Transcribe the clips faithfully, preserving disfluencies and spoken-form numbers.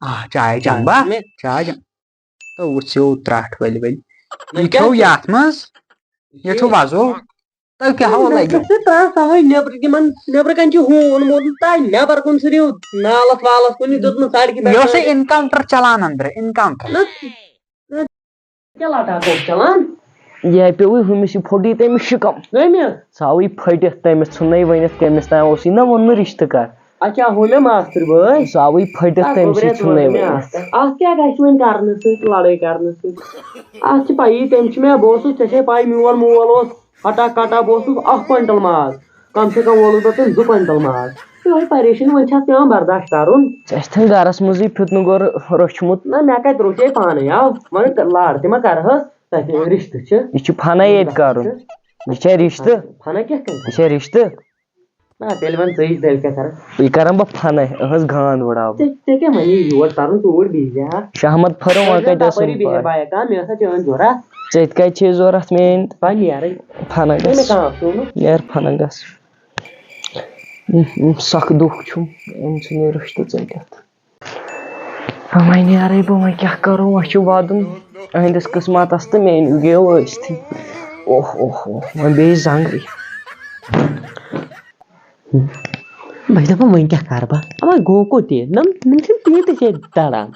آ، چاے چمہٕ بہٕ، مےٚ چاے چمہٕ۔ تو وٕچھِو ترٛٹھ ؤلۍ ؤلۍ۔ نہ، یہِ کیٛاہ کھیوٚو چھُ؟ یَتھ منٛز، یہِ چھُ وۄزُل۔ تۄہہِ کیٛاہ ہو لَگیو؟ نہ، ژٕ ترٛاو سۄے نیٚبرٕ، یِمن نیٚبرٕ کَنہِ چھُ ہوٗن موٗدمُت، تۄہہِ نیٚبر کُن ژھٕنِو نالَس والَس کُن، یہِ دیُت نہٕ سڑکہِ پٮ۪ٹھ یہِ اوس نالہِ۔ Encounter چلان أنٛدرٕ، encounter۔ نہ، نہ، کیٛاہ لٹاکھ اوس چلان؟ یہِ ہا پیوٚوُے ہُمِس، یہِ پھوٚٹُے تٔمِس شِکم۔ کٔمِس؟ سُہ آوُے پھٔٹِتھ، تٔمِس ژھُننَے ؤنِتھ، کٔمِس تام اوسُے نہ ووٚنمُت رِشتہٕ کَر۔ اچھا، ہُہ مےٚ ماستٕرۍ بٲے؟ سُہ آوُے پھٔٹِتھ، اَتھ تٔمِس گوٚبریا ژھُننَے دۄہ مےٚ ؤنِتھ۔ اَتھ۔ اَتھ کیٛاہ گژھِ وۄنۍ کرنہٕ سۭتۍ، لڑٲے کرنہٕ سۭتۍ؟ اَتھ چھِ پَیی، تٔمِس چھِ مےٚ، بہٕ اوسُس، ژےٚ چھے پَے، میون مول اوس ہٹا کٹا، بہٕ اوسُس اکھ کوینٹل ماز، کم سے کم وولُس بہٕ تٔمۍ زٕ کوینٹل ماز۔ یِہوٚے پریشٲنی، وۄنۍ چھِ اَتھ پٮ۪وان برداش کرُن۔ اَسہِ چھُنہٕ گرس منٛزٕے فِتنہٕ گوٚر روٚچھمُت۔ نہ، مےٚ کَتہِ روٚچھے پانَے، آو وۄنۍ لڑ تہِ ما کرٕہَس، تَتہِ رِشتہٕ چھِ۔ یہِ چھُ فنَے ییٚتہِ کرُن۔ یہِ چھا رِشتہٕ؟ فنہ کِتھ کٔنۍ یہِ کرٕ؟ چھا رِشتہٕ؟ نہ، تیٚلہِ وَن ژٕے، تیٚلہِ کیٛاہ کَرٕ؟ یہِ کَرَن بہٕ فَنَے، أہٕنٛز گانٛد وٕڑاوٕ بہٕ۔ ژےٚ، ژےٚ کیٛاہ وَنی یور تَرُن توٗرۍ بِہزِ ہا؟ شاہ احمد فرو، وۄنۍ کَتہِ ٲسٕم تَپٲری بِہِتھ پَے؟ بایَک کانٛہہ، مےٚ ہسا چٲنۍ ضوٚرَتھ۔ ژےٚ تہِ کَتہِ چھے ضوٚرَتھ میٛٲنۍ؟ بہٕ نیرَے۔ فَنَہ ژےٚ مےٚ گژھ۔ کانٛہہ اَکھ سوٗنُتھ؟ نیر فَنَہ گژھ۔ اُم، اُم، سَخ دُکھ چھُم، أمۍ ژھٕنہِ رِشتہٕ ژٔٹِتھ۔ وۄنۍ نیرے بہٕ، وۄنۍ کیٛاہ کرو، وۄنۍ چھُ وَدُن أہٕنٛدِس قٕسمتس تہٕ میٛانہِ گٔیو ٲستھٕے۔ اوہ، اوہ، اوہ، وۄنۍ بیٚیہِ زنٛگٕے۔ بہٕ چھَس دَپان، وۄنۍ کیٛاہ کرٕ بہٕ؟ وۄنۍ گوٚو کوٚت یہِ؟ نَم، نَم چھِنہٕ پیٖنٛتِس ییٚتہِ دَران۔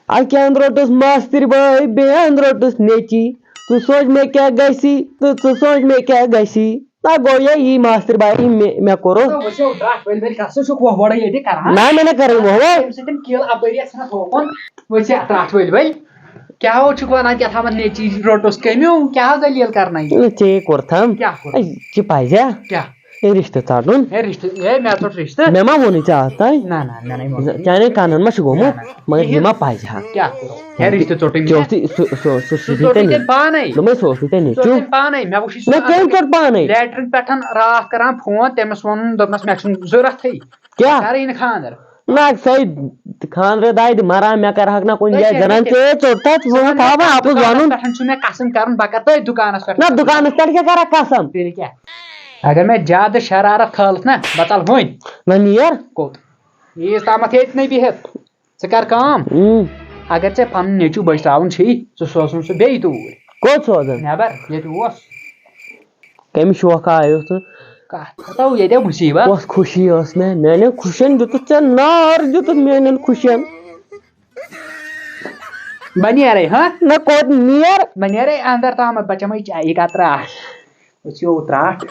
اَکہِ اَنٛدٕ روٚٹُس ماستٕرۍ بٲے، بیٚیہِ اَنٛدٕ روٚٹُس نیٚچی۔ ژٕ سونٛچ مےٚ کیٛاہ گژھی تہٕ ژٕ سونٛچ مےٚ کیٛاہ گژھی۔ نہ گوٚو یے یی ماستٕرۍ بایہِ، یہِ مےٚ، مےٚ کوٚرُہ۔ وٕچھِو، ترٛٹھ ؤلۍ ؤلۍ کَتھ سُہ چھُکھ وۄہہ وۄڑے ییٚتہِ کران۔ نہ، مےٚ نہ کَرٕنۍ وۄہہ وۄڑ۔ تَمہِ سۭتۍ کِل اَپٲری آسہِ ہنا ہوکُن۔ وٕچھ ژےٚ ترٛٹھ ؤلۍ ؤلۍ۔ کیٛاہ ہو چھُکھ وَنان، کیٛاہ تھامَتھ نیٚچی روٚٹُس کٔمیو، کیٛاہ ہو دٔلیٖل کرنٲیِتھ؟ نہ، ژےٚ کوٚرتھَم۔ کیٛاہ کوٚر؟ اے، یہِ پَزیٛا؟ کیٛاہ؟ اے، رِشتہٕ ژَٹُن۔ ہے رِشتہٕ، ہے، مےٚ ژوٚٹ رِشتہٕ۔ مےٚ ما ووٚنُے ژےٚ آز تام؟ نہ، نہ، مےٚ نَے ووٚن۔ چانٮ۪ن کَنَن ما چھُ گوٚمُت؟ نہ، نہ۔ مگر یہِ کِہیٖنۍ۔ ما پَزِ ہا؟ کیٛاہ کوٚرُتھ؟ ہے، رِشتہٕ ژوٚٹُے مےٚ۔ ژےٚ اوسُے، سُہ، سُہ، سُہ سُہ چھُے ژوٚٹُے ژےٚ نِش۔ تٔمۍ پانَے۔ دوٚپمَے، سُہ اوسُے ژےٚ نِش۔ سُہ ژوٚٹ تٔمۍ پانَے۔ مےٚ وٕچھُے سُہ نہ، کٔمۍ اَصٕل۔ ژوٚٹ پانَے؟ لیٹرِن پٮ۪ٹھ راتھ کران فون، تٔمِس ووٚنُن، دوٚپنَس، مےٚ چھُنہٕ ضوٚرَتھٕے۔ کیٛاہ؟ کَرٕے نہٕ خانٛدر۔ نہ، سۄے خانٛدرٕ دادِ مَران، مےٚ کَرٕ ہاکھ نہ کُنہِ جایہِ زَنان، ژےٚ ژوٚٹ تَتھ، ژٕ وَن تھاوان اَپُز دُکانَس وَنُن۔ پٮ۪ٹھ چھُ مےٚ قسم کَرُن، بہٕ کَرٕ تٔتھۍ دُکانَس پٮ۪ٹھ۔ نہ، دُکانَس پٮ۪ٹھ کیٛاہ کَرَکھ قسم؟ تیٚلہِ کیٛاہ؟ اگر مےٚ زیادٕ شرارت کھٲلٕتھ نہ، بہٕ ژَلہٕ وۄنۍ۔ نہ نیر۔ کوٚت؟ ییٖژ تامَتھ ییٚتہِ نَے بِہِتھ۔ ژٕ کَر کٲم۔ اۭں۔ اگر ژےٚ پَنُن نیٚچوٗ بٔچھراوُن چھُے، ژٕ سوزُن سُہ بیٚیہِ توٗرۍ۔ کوٚت سوزَن؟ نٮ۪بر، ییٚتہِ اوس۔ کَمہِ شوقہٕ آیو ژٕ؟ کَتھ ہَتو ییٚتہِ مُصیٖبت۔ کۄس خوشی ٲس مےٚ؟ میٛانٮ۪ن خوشیَن دیُتُتھ ژےٚ نار، دیُتُتھ میٛانٮ۪ن خوشیَن۔ بہٕ نیرَے، ہہ؟ نہ، کوٚت نیر؟ بہٕ نیرَے اَندَر تامَتھ، بہٕ چَمَے چایہِ قطرٕ اَکھ۔ أسۍ یو ترٛٹھ۔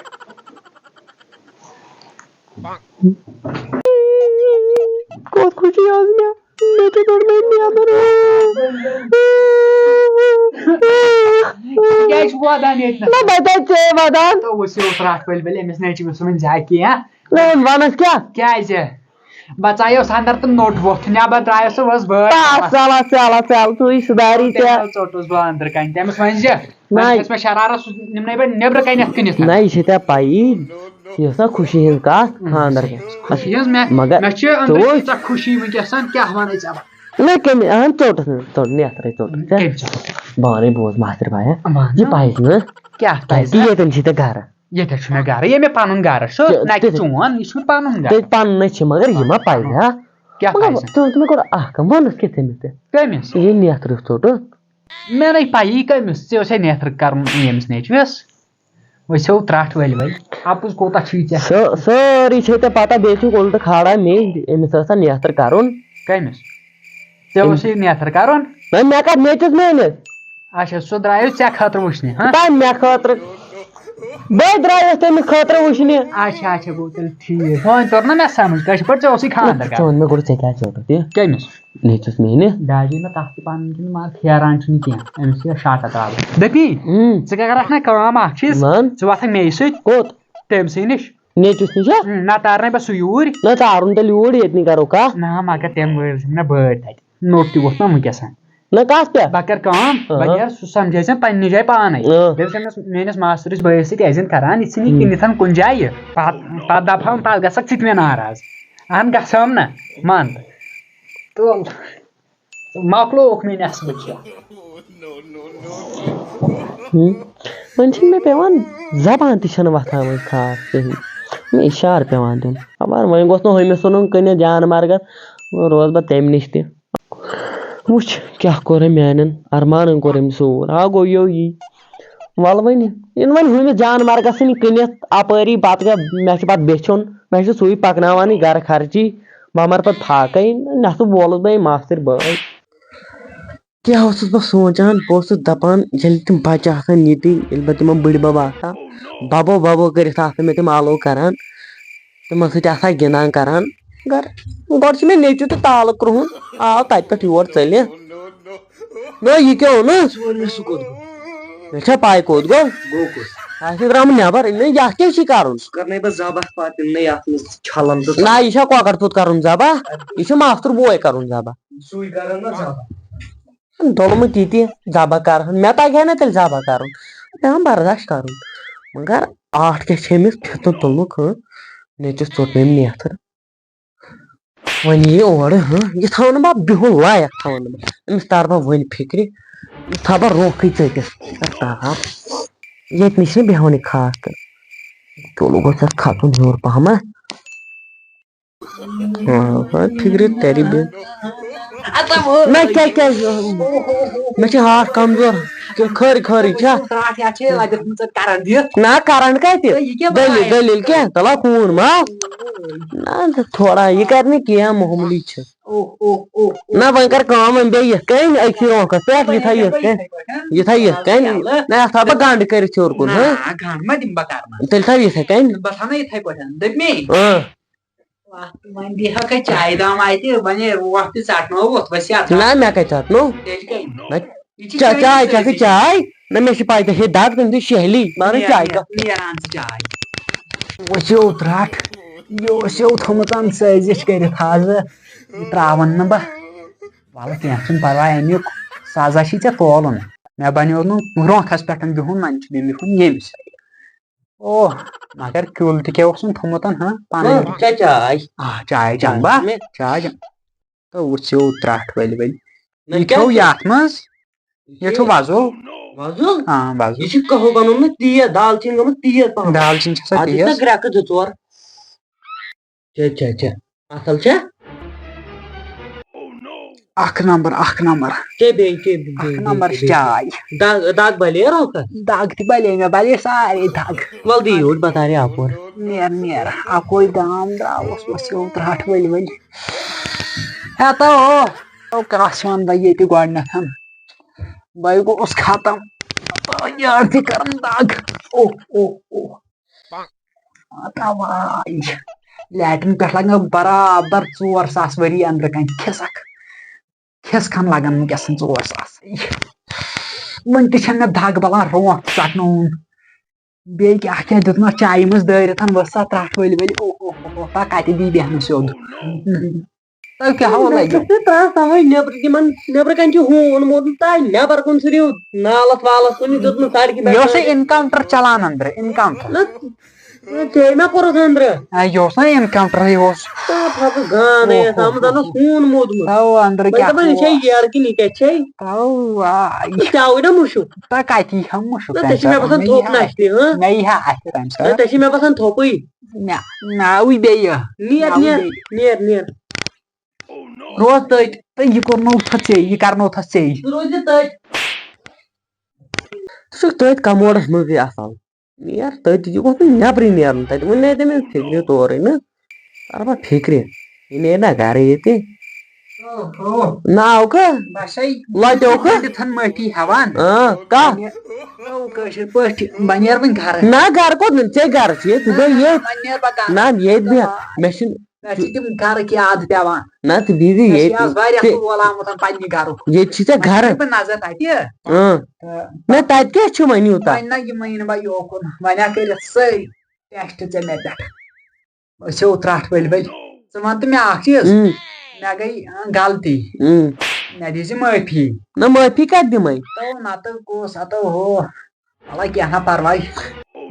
کوٚت خوشی ٲس مےٚ؟ مےٚ تہِ دوٚر مےٚ نیٚبر۔ ژٕ کیٛازِ چھُکھ وَدان ییٚتہِ نَس؟ نہ، بہٕ تہِ ژے وَدان۔ تہٕ وٕچھ یہِ اوس رَٹھ ؤلۍ ؤلۍ، أمِس نَے چھِ مےٚ سُہ وۄنۍ زیادٕ کینٛہہ۔ نہ، وَنَس کیٛاہ؟ کیٛازِ؟ بہٕ ژایوس اَندَر تہٕ نوٚٹ ووٚتھ، نٮ۪بر درٛایوس سُہ ؤژھ بٲر آ، واپَس۔ ژَلہ، ژَلہ، ژَلہ، ژٕے سُدھاری تہٕ ژےٚ۔ تَمہِ دۄہ ژوٚٹُس بہٕ أنٛدرٕ کَنہِ، تٔمِس وۄنۍ زِ نہ۔ وۄنۍ کھٔژ مےٚ شرارت، سُہ نِمنَے بہٕ نیٚبرٕ کَنٮ۪تھ کٕنِتھ۔ نہ، یہِ چھے ژےٚ پَیی، یہِ ٲس نا خوشی ہٕنٛز کَتھ، خانٛدر۔ خوشی ہٕنٛز مےٚ، مگر مےٚ چھِ أنٛدرٕ ژٕ وٕچھ۔ تیٖژاہ خوشی وٕنکیٚس، کیٛاہ وَنَے ژےٚ بہٕ؟ نہ، کٔمۍ، اہن، ژوٚٹُس نہٕ، ژوٚٹ، نیترٕے ژوٚٹُس ژےٚ۔ کٔمۍ ژوٚٹ؟ بانٕے بوز، ماستٕرۍ بایا۔ وَن یہِ نہ۔ پَزِ نہٕ۔ کیٛاہ تہٕ پَزِ نہٕ؟ ییٚتٮ۪ن چھِ ژےٚ گَرٕ۔ ییٚتٮ۪تھ چھُ مےٚ گَرٕ، یہِ مےٚ پَنُن گَرٕ چھُ، تہِ-، نہ کہِ تہِ-، چون، یہِ چھُنہٕ پَنُن گَرٕ۔ تیٚلہِ پَنُن نَے چھِ، مگر یہِ ما پَزِ ہا؟ کیٛاہ مگر پَزِ؟ ژٕ وَن تہٕ مےٚ گۄڈٕ اَکھ کَتھ، وَنُس کیٛاہ تٔمِس تہِ؟ کٔمِس؟ یہِ نیترٕ ژوٚٹُس۔ مےٚ نَے پَیی کٔمِس، ژےٚ اوسے نیتھر کَرُن ییٚمِس نیٚچوِس۔ وٕچھو ترٛٹھ ؤلۍ ؤلۍ۔ اَپُز کوٗتاہ چھُے ژےٚ؟ سٲ-، سٲرٕے چھے ژےٚ پَتہ، بیٚیہِ چھُکھ اُلٹہٕ کھالان مے، أمِس ٲس نہٕ نیتھر کَرُن۔ کٔمِس؟ ژےٚ أمِس۔ اوسُے نیتھر کَرُن؟ نہ، مےٚ کَتھ نیٚچوِس میٛٲنِس؟ اچھا، سُہ درٛایو ژےٚ خٲطرٕ وٕچھنہِ، ہاں؟ تَمہِ مےٚ خٲطرٕ۔ بہٕ درٛایوس تٔمِس خٲطرٕ وٕچھنہِ۔ اچھا، اچھا، گوٚو تیٚلہِ ٹھیٖک۔ وۄنۍ توٚر نہ مےٚ سَمٕجھ، کٲشِر پٲٹھۍ ژےٚ اوسُے خانٛدر ژٕ کَرُن۔ وَن مےٚ گۄڈٕ، ژےٚ کیٛازِ ژوٚٹُتھ یہِ؟ کٔمِس؟ نیٚچوِس میٛٲنِس۔ ڈیڈی مےٚ تَتھ تہِ پَنُن کِنہٕ مگر پھیران چھُنہٕ کینٛہہ، أمِس چھِ شاٹہٕ ترٛاوٕنۍ۔ دٔپی، اۭں۔ ژٕ کیٛاہ کَرَکھ نہ کٲم اَکھ چیٖز؟ وَن۔ ژٕ وَتھَکھ مے سۭتۍ۔ کوٚت؟ تٔمۍ سٕے نِش۔ نیٚچوِس نِش ہا؟ اۭں، نہ تارنَے بہٕ سُہ یوٗرۍ۔ نہ تارُن تیٚلہِ یوٗرۍ، ییٚتہِ نٕے کَرو کَتھ۔ نہ، مگر تٔمۍ وٲلۍ چھِنہ بٲرۍ تَتہِ۔ نوٚٹ تہِ ووٚتھ مےٚ وٕنکیٚس۔ نہ، کَتھ پٮ۪ٹھ؟ بہٕ کَرٕ کٲم، بہٕ اۭں۔ نیرٕ سُہ سَمجھٲے زٮ۪ن پنٛنہِ جایہِ پانَے۔ اۭں۔ بیٚیہِ وٕچھ أمِس میٛٲنِس ماستٕرِس بٲیِس سۭتۍ اَسہِ زَن کَران، یہِ ژھٕنہِ اۭں۔ کٕنِتھ کُنہِ جایہِ۔ پَتہٕ، پَتہٕ دَپہٕ ہَم، پَتہٕ گژھکھ ژٕ تہِ مےٚ ناراض۔ اَہَن گژھٕ ہَم نہ، مَنٛد۔ تُل۔ مۄکلووُکھ مےٚ نٮ۪صفہٕ کھٮ۪تھ۔ ہُم۔ وۄنۍ چھِنہٕ مےٚ پٮ۪وان زبان تہِ چھَنہٕ وۄتھان وۄنۍ خاص کِہیٖنۍ۔ مےٚ اِشارٕ پٮ۪وان دیُن۔ خبر وۄنۍ گوٚژھ نہٕ ہُمِس ژھٕنُن کٕنِتھ جان مرگَس۔ وۄنۍ روزٕ بہٕ تَمہِ نِش تہِ۔ وٕچھ، کیٛاہ کوٚر أمۍ میٛانٮ۪ن ارمانن، کوٚر أمۍ سوٗر۔ ہا گوٚو یو یی۔ وَلہٕ وۄنۍ، یِنہٕ وۄنۍ ہُمِس جان مرگس سٕنٛدۍ کٕنِتھ اَپٲری، پَتہٕ کیٛاہ، مےٚ چھُ پَتہٕ بیٚچھُن، مےٚ چھُ سُے پَکناوانٕے گرٕ خرچی، بہٕ مَرٕ پَتہٕ فاقے، نہ سُہ وولُس بہٕ أمۍ ماستٕرۍ بٲے۔ کیٛاہ اوسُس بہٕ سونٛچان؟ بہٕ اوسُس دَپان، ییٚلہِ تِم بَچہٕ آسَن ییٚتی، ییٚلہِ بہٕ تِمَن بٕڈِ بَب آسہٕ ہا، بَبو بَبو کٔرِتھ آسہٕ مےٚ تِم آلو کَران، تِمَن سۭتۍ آسہٕ ہا گِنٛدان کَران۔ مگر گۄڈٕ چھُ مےٚ نیٚچوٗ تہِ تالہٕ کرٛہُن، آو تَتہِ پٮ۪ٹھ یور ژٔلِتھ۔ نہ، یہِ کیٛاہ اوٚنُتھ؟ ژٕ وَن مےٚ، سُہ کوٚت گوٚو؟ مےٚ چھا پَے کوٚت گوٚو؟ گوٚو کوٚت؟ آسہِ درٛامُت نٮ۪بَر۔ نہ، یَتھ کیٛاہ چھُے کَرُن؟ سُہ کَرنَے بہٕ ذبح پَتہٕ، یِم نَے یَتھ منٛز چھَلَن تہٕ نہ، یہِ چھا کۄکَر پھوٚت کَرُن ذبح؟ یہِ چھُ ماستُر بوے کَرُن ذبح۔ سُے کَرَن نا ذبح۔ ڈوٚلمُت یہِ تہِ ذبح کَرُن۔ مےٚ تَگہِ ہا نہ تیٚلہِ ذبح کَرُن۔ پٮ۪وان برداش کَرُن۔ مگر آٹھ کیٛاہ چھِ أمِس پھِتُن تُلمُت، ہہ؟ نیٚچوِس ژوٚٹ مےٚ أمۍ نیتھٕر۔ وۄنۍ یی اورٕ، ہہ؟ یہِ تھاوَن نہٕ بہٕ بِہُن لایق تھاوَن نہٕ بہٕ۔ أمِس تَرٕ بہٕ وۄنۍ فِکرِ، یہِ تھاوٕ بہٕ روکھٕے ژٔٹِتھ۔ کَر تاپھ۔ ییٚتہِ نٕے چھِنہٕ بیٚہوانٕے خاص تہٕ۔ کیُل گوٚژھ اَتھ کھَسُن ہیوٚر پَہمَتھ۔ ہاں، ہاں، فِکرِ تَرِ بیٚیہِ۔ نہ، کیٛاہ، کیٛاہ، مےٚ چھِ ہارٹ کمزور۔ کیٛاہ خٲرٕے، خٲرٕے چھا؟ ژٕ رٹھ، یتھ چھے لگس منٛز ژٕ کرنٹ دِتھ۔ نہ، کرنٹ کتہِ؟ تہٕ یہِ کیٛاہ دٔلیٖل، بنایہِ؟ دٔلیٖل کیٛاہ؟ تَلہ خوٗن ما؟ نہ، تہٕ تھوڑا، یہِ کرِ نہٕ کینٛہہ، معموٗلی چھِ۔ اوہ، اوہ، اوہ، اوہ۔ نہ، وۄنۍ کر کٲم، وۄنۍ بیٚیہِ یِتھ کٔنۍ أکسٕے رونٛقس پٮ۪ٹھ، یہِ تھاو یِتھ کٔنۍ۔ یتھ ہا یِتھ کٔنۍ۔ نہ، یتھ تھاو بہٕ گنٛڈ کٔرِتھ ہیوٚر کُن، ہاں؟ نہ، گنٛڈ ما دِمہٕ بہٕ کرنس۔ تیٚلہِ تھاو یِتھے کٔنۍ۔ بہٕ تھاو نہ یِتھے پٲٹھۍ، دوٚپمے۔ اۭں۔ وۄنۍ بیٚہکھ ہے چایہِ دام اَتہِ، وۄنۍ ہے روٹھ تہِ ژٹنووُتھ، وۄنۍ چھِ اَتھ نہ، مےٚ کَتہِ ژٹنو؟ تیٚلہِ کَتہِ؟ نہ، یہِ چھِ چا-، چاے چاے چھَکھ ژٕ سۭتۍ۔ چاے؟ نہ، مےٚ چھِ پَے ژےٚ چھے دگ، تٔمۍ سۭتۍ شہلی۔ بَرٕے نیر، چاے نیر، کپ۔ نیر اَن ژٕ چاے۔ وٕچھِو ترٛٹھ، یہِ اوس یو تھوٚمُت اَن سٲزِش کٔرِتھ آزٕ۔ یہِ ترٛاوَن نہٕ بہٕ۔ وَلہٕ کینٛہہ چھُنہٕ پَرواے، اَمیُک سزا چھی ژےٚ تولُن۔ مےٚ بَنیو نہٕ برونٛٹھَس پٮ۪ٹھ بِہُن، وۄنۍ چھُ مےٚ بِہُن ییٚمِس۔ اوہ، مگر کیُل تہِ کیٛاہ اوسُن تھوٚمُت، ہاں، پَنٕنۍ۔ ہاں، چا چاے۔ آ، چاے چاے چَمہٕ بہٕ۔ مےٚ۔ چاے چَمہٕ۔ تو وٕچھِو ترٛٹھ ؤلۍ ؤلۍ۔ نہ یہِ کیٛاہ کھیوٚو چھُ؟ یَتھ منٛز۔ یہِ یہِ چھُ وۄزُل۔ وۄزُل؟ آ، وۄزُل۔ یہِ چھُ قہوٕ بَنومُت تیز، دالچیٖن گٔمٕژ تیز پَہَم۔ دالچیٖن چھِ آسان اَتھ دِژ تیز۔ نہ گرٛٮ۪کہٕ زٕ ژور۔ چا، چا، چا۔ اَصٕل چھا؟ اکھ نمبر، اکھ نمبر۔ چے بیٚیہِ، چے بیٚیہِ، اکھ بیٚیہِ، نمبر بیٚیہِ، بیٚیہِ۔ چاے۔ دگ، دگ بلے روکا؟ دگ تہِ بلے مےٚ، بلے سارے دگ۔ وَل دی یوٗرۍ، بہٕ تارے اَپور۔ نیر، نیر، اَکوے دام درٛاوُس، بس یوٗت رَٹھ ؤلۍ ؤلۍ۔ ہیتو، او کَس وَن بہٕ ییٚتہِ گۄڈٕنٮ۪تھ۔ بہٕ گوٚوُس ختم۔ یارٕ تہِ کٔرٕم دگ۔ اوہ، اوہ، اوہ۔ تَوَے۔ لیٹرِن پٮ۪ٹھ لَگن برابر ژور ساس ؤری أنٛدرٕ کَنہِ کھِسَکھ۔ کھِس کھَن لَگن وٕنکیٚس ژور ساس۔ وٕنہِ تہِ چھَنہٕ مےٚ دَگ بَلان، رونٛٹھ ژَٹنووُم۔ بیٚیہِ کیٛاہ کیٛاہ دیُتنَکھ چایہِ منٛز دٲرِتھ، ؤژھ سۄ ترٛٹھ ؤلۍ ؤلۍ۔ اوہ، اوہ، اوہ، اوہ، تَتھ کَتہِ دی بیٚہنہٕ سیوٚد؟ تۄہہِ کیٛاہ ہو مےٚ لَگیو؟ چھُس نہٕ تران سمجھ، نیٚبرٕ تِمن، نیٚبرٕ کنہِ چھُ ہوٗن موٗدمُت، تہٕ نیٚبر کُن ژھٕنِو نالس والس کُن، یہِ دیُت نہٕ سڑکہِ پٮ۪ٹھ یہِ اوس سا کانٛہہ۔ Encounter چلان أنٛدرٕ، encounter؟ نہ، نہ، ژےٚ ما کوٚرُتھ أنٛدرٕ؟ آ، یہِ اوس نا encounter، یہِ اوس۔ آ، پھسہٕ گان اوہ، یَتھ اوہ، آمُت، اوہ، اَنُس ہوٗن موٗدمُت۔ تھاو أنٛدرٕ وۄنۍ کیٛاہ دَپان، یہِ چھا اوس؟ یَرٕ کِنہٕ یہِ کیٛاہ چھے؟ تھاو، آ، یہِ تَوے نا مُشُک۔ تہٕ کَتہِ یی ہا مُشُک نہ، تَمہِ ژےٚ چھِ مےٚ ساتہٕ؟ باسان مےٚ تھوٚپ یی ہا، نَچنہِ، ہاں؟ مےٚ یی ہا اَتھِ تَمہِ نہ، ساتہٕ۔ ژےٚ چھِ مےٚ باسان تھوٚپٕے۔ نہ، ناوٕے بیٚیہِ۔ نیر، ناوٕے نیر، بیٚیہِ۔ نیر، نیر۔ روز تٔتۍ، تہٕ یہِ کوٚرنو تھا ژےٚ، یہِ کرنو تھا ژےٚ۔ ژٕ روز زِ تٔتۍ۔ ژٕ چھُکھ تٔتھۍ کموڈس منٛزٕے آسان۔ نیر تٔتۍ، یہِ گوٚژھ نہٕ نٮ۪برٕے نیرُن تتہِ۔ وۄنۍ نیرِ تٔمِس فِکرِ تورٕے نہٕ۔ کر بہٕ فِکرِ۔ یہِ نیرِ نا گرٕ ییٚتہِ۔ اوہو۔ ناو کھا؟ بسے۔ لۄتیو کھا؟ تھن معٲفی ہٮ۪وان۔ اۭں، کتھ؟ او، کٲشِر پٲٹھۍ، بہٕ نیرٕ وۄنۍ گرٕ۔ نہ، گرٕ کوٚت نہٕ؟ ژےٚ گرٕ چھُ ییٚتہِ، ژٕ بیٚہہ ییٚتہِ۔ وۄنۍ نیرٕ بہٕ گرٕ۔ نہ، ییٚتہِ بیٚہہ۔ مےٚ چھُنہٕ مےٚ چھِ تِم گرٕکۍ یاد پٮ۪وان۔ نہ، ژٕ بیٚہزِ مےٚ چھِ ییٚتہِ۔ یَس واریاہ ژٕ، کول آمُت پننہِ گرُک۔ ییٚتہِ چھِ ژےٚ وۄنۍ گرٕ۔ دِمہٕ بہٕ نظر تتہِ۔ اۭں۔ تہٕ نہ، تتہِ کیٛاہ چھُ وۄنۍ یوٗتاہ؟ وۄنۍ نہ، یِمے نہٕ وۄنۍ یوکُن۔ وۄنۍ ہا کٔرِتھ سٲری test ژےٚ مےٚ پٮ۪ٹھ۔ أسۍ ہو ترٛٹھ ؤلۍ ؤلۍ۔ ژٕ وَن تہٕ مےٚ اکھ چیٖز۔ اۭں۔ مےٚ گٔے، اۭں، غلطی۔ اۭں۔ مےٚ دِزِ معٲفی۔ نہ، معٲفی کتہِ دِمے؟ تو نتہٕ کُس ہتو ہو۔ وَلہٕ کینٛہہ نہ پرواے۔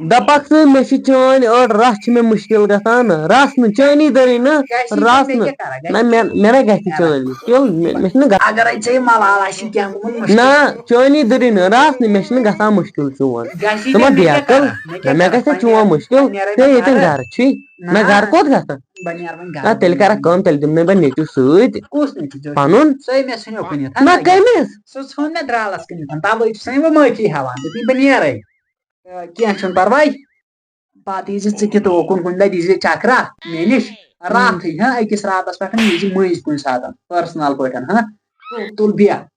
دَپَکھ ژٕ، مےٚ چھِ چٲنۍ أڑ رَژھ چھِ مےٚ مُشکِل گژھان، رَژھ نہٕ، چٲنی دٔرٕے نہ، گژھِ نہٕ، رَژھ مےٚ نہٕ۔ کیٛاہ کَرٕ، گژھِ نہ، مےٚ، مےٚ نہ گژھِ چٲنۍ مُشکِل، مےٚ، مےٚ چھِنہٕ گژھان۔ اگرے ژےٚ یہِ ملال آسی کینٛہہ گوٚمُت مُشکِل۔ نہ، چٲنی دٔرٕے نہٕ، رَژھ نہٕ، مےٚ چھِنہٕ گژھان مُشکِل چون۔ گژھِ ژٕ نہٕ، ما مےٚ کیٛاہ بیکٕل، کَرٕ، مےٚ نہ، کیٛاہ مےٚ کَرٕ، گژھِ وۄنۍ چون نیرٕ، مُشکِل، وۄنۍ نیرٕ ژےٚ بہٕ ییٚتٮ۪ن گرٕ۔ گرٕ چھُے، نہ، نہ، گرٕ کوٚت گژھان؟ بہٕ نیرٕ وۄنۍ آ، گرٕ۔ تیٚلہِ کَرَکھ کٲم، تیٚلہِ دِمہٕ نَے بہٕ نیٚچوٗ سۭتۍ۔ کُس نیٚچوٗ ژےٚ؟ پَنُن۔ سُے مےٚ ژھٕنیو کُنہِ۔ نہ، کٔمِس؟ سُہ ژھُن مےٚ درٛالَس کٕنِتھ، تَوَے چھُسَے بہٕ معٲفی ہٮ۪وان، دوٚپمَے بہٕ نیرَے۔ تہٕ کینٛہہ چھُنہٕ پَرواے۔ پَتہٕ یی زِ ژٕ تہِ توکُن کُنہِ دۄہ، دِیٖزِ چَکرا مےٚ نِش راتھٕے، ہاں، أکِس راتَس پٮ۪ٹھ یی زِ مٔنٛزۍ کُنہِ ساتَن، پٔرسٕنَل پٲٹھۍ، ہاں۔ تُل، تُل، بیٚہہ۔